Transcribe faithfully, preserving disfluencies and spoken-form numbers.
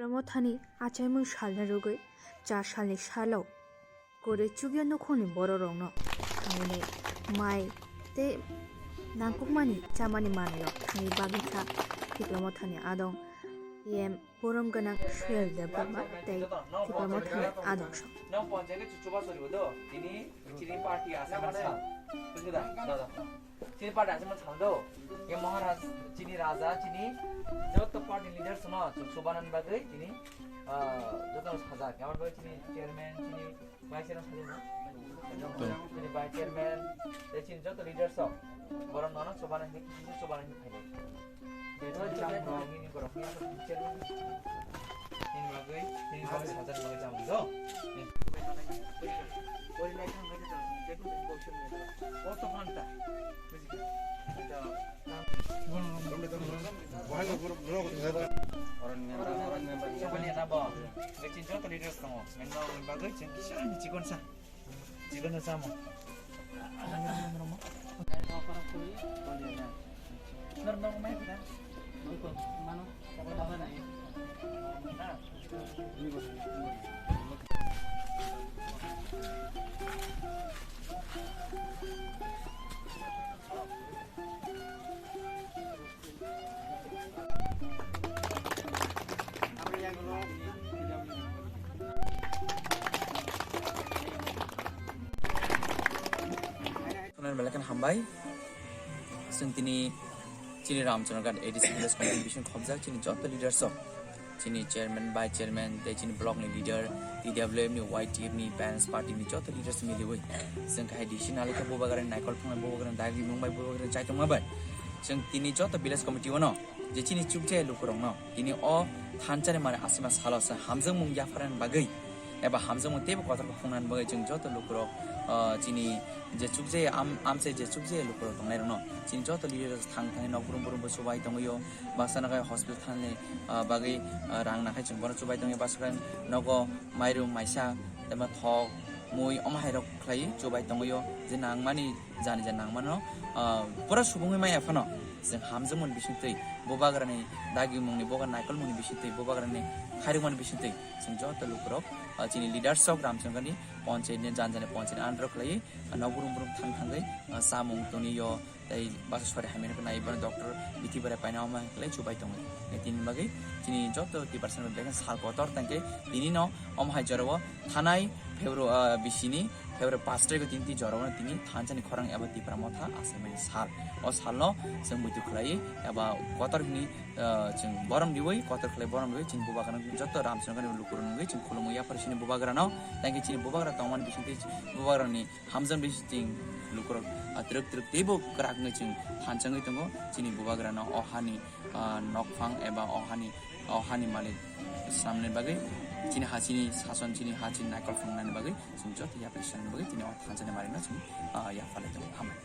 Mothani achaimung salna rwgwi char salni salo kwrwi chukya nukhungni bororokno thangwi mai tei nangkukmani chamani manwirok thangwi bagwi kha Tipra Mothani adong E M Borom gwnang Suel Debbarma tei Tipra Mothani adong song. Nang ponjai ke chuchuba sori bodo, tini chini party asa masa. Bujido da, da, da. Chini party asa masa do. Ye Maharaj, chini Raja, chini joto party leaders no chuchuba nan bagwi chini, ah, joto sajak. Amar bagwi chini chairman, chini vice chairman sajak na. Chini vice chairman, tei chini joto leaders rok. Borok nono chuba nan, chini chuba nan. Chikon sa. Chikon sa mo. Belai kheno hambai. Chwng tini chini Ramchandraghat A D C village committee bising khobjak chini joto leaders rok, chini chairman, vice chairman, tei chini block ni leader, T W F ni, Y T F ni, Parents Party ni joto leaders miliwi chwng kahai decision nalai kha bubagrani naikol thwngnai, bubagrani dagimung bai, bubagrani chaitongma bai. Chwng tini joto village committee o no je chini chukjaya lukurokno tini o thanchani mare asima salo se hamjakmung yapharnani bagwi eba hamjakmung teibo kotor khe phungnani bagwi chwng joto lukurok, ah, chini je chukjaya am-, amchai je chukjaya lukurok tongnairokno chini joto leader thang thangwi nok brum brum bo chubai tongwio, baksa nakhai hospital thani, ah, bagwi, ah, rang nakhai chwng bono chubai tongwio, baksa khe nogo mairum maisa tei thok mui omo hai rok khlai chubai tongwio je nangmani jani je nangmano, ah, pura subungwi maya phano chwng hamjakmani bisingtwi bubagrani dagimungni bubagra naikolmungni bisingtwi bubagrani khairokmani bisingtwi chwng joto lukurok, ah, chini leaders rok Ramchandraghat ni ponchayat ni jani jani ponchayat ni under o khlaiwi, ah, nok brum brum thang thangwi, ah, chamung toniyo tei basa sori hamya naiwi bono doctor bithi berai paina omo hai khlai chubai tongo. Tini bagwi chini joto Tiprasa rok belai kheno sal kotor tangkhe tini no omo hai jorao thanai February, ah, bisini February pash tarikh o tini tini jorao tini thanchani khorang eba Tipra Motha achaimani sal. O salno chwng muitu khlai eba kotor hwnwi, ah, chwng borom riwi, kotor khlai borom riwi chini bubagrano joto Ramchandraghat ni lukurok nungwi chwng khulumwi yaphar chini bubagrano. Tangkhe chini bubagra tongmani bisingtwi bubagrani hamjakmani bising lukurok, ah, twrwk twrwk teibo kwrak wngwi chwng thanchangwi tongo. Chini bubagrano o hani, ah, nokphang eba o hani, o hani malik swnamnani bagwi, chini ha chini sason, chini ha chini naikol phunuknani bagwi chwng joto yapri swnamnani bagwi chini o thanchani malino chwng, ah, yapharlai tongo. Hambai.